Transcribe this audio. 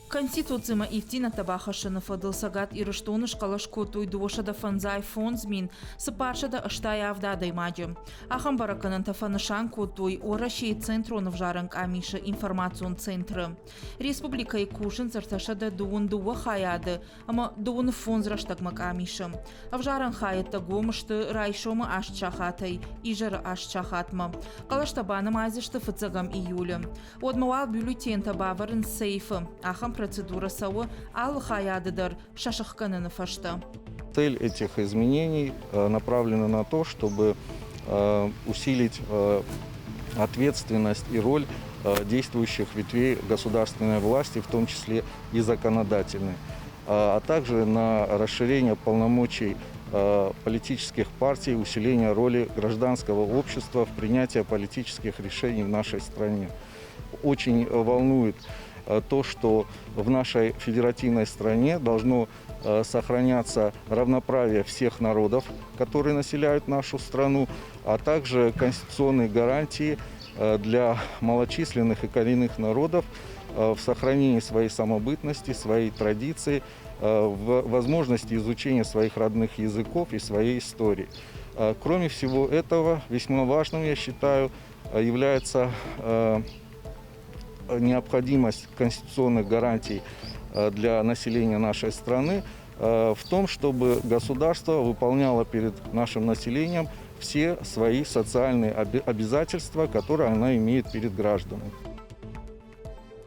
Конституцимӕ ивддзинӕдтӕ бахӕссыны фӕдыл Цӕгат Ирыстоны схъӕлӕс кодтой 255 487 адӕймаджы. Ахӕм бӕрӕггӕнӕнтӕ фӕнысан кодтой Уӕрӕсейы Центрон ӕвзарӕн къамисы информацион центры. Республикӕйы кусынц 322 хайады ӕмӕ 25 рӕстӕгмӕ къамисы. Ӕвзарӕн хайӕдтӕ гом сты райсомы аст сахатӕй изӕры аст сахатмӕ. Хъӕлӕстӕ банымайдзысты фыццӕгӕм июлы. Уӕдмӕ уал бюллетентӕ бавӕрынц сейфы. Ахӕм процедурӕ цӕуы алы хайады дӕр сӕ сыхгӕныны фӕстӕ. Цель этих изменений направлена на то, чтобы усилить ответственность и роль действующих ветвей государственной власти, в том числе и законодательной, а также на расширение полномочий политических партий, усиление роли гражданского общества в принятии политических решений в нашей стране. Очень волнует то, что в нашей федеративной стране должно сохраняться равноправие всех народов, которые населяют нашу страну, а также конституционные гарантии для малочисленных и коренных народов в сохранении своей самобытности, своей традиции, в возможности изучения своих родных языков и своей истории. Кроме всего этого, весьма важным, я считаю, является необходимость конституционных гарантий для населения нашей страны в том, чтобы государство выполняло перед нашим населением все свои социальные обязательства, которые оно имеет перед гражданами.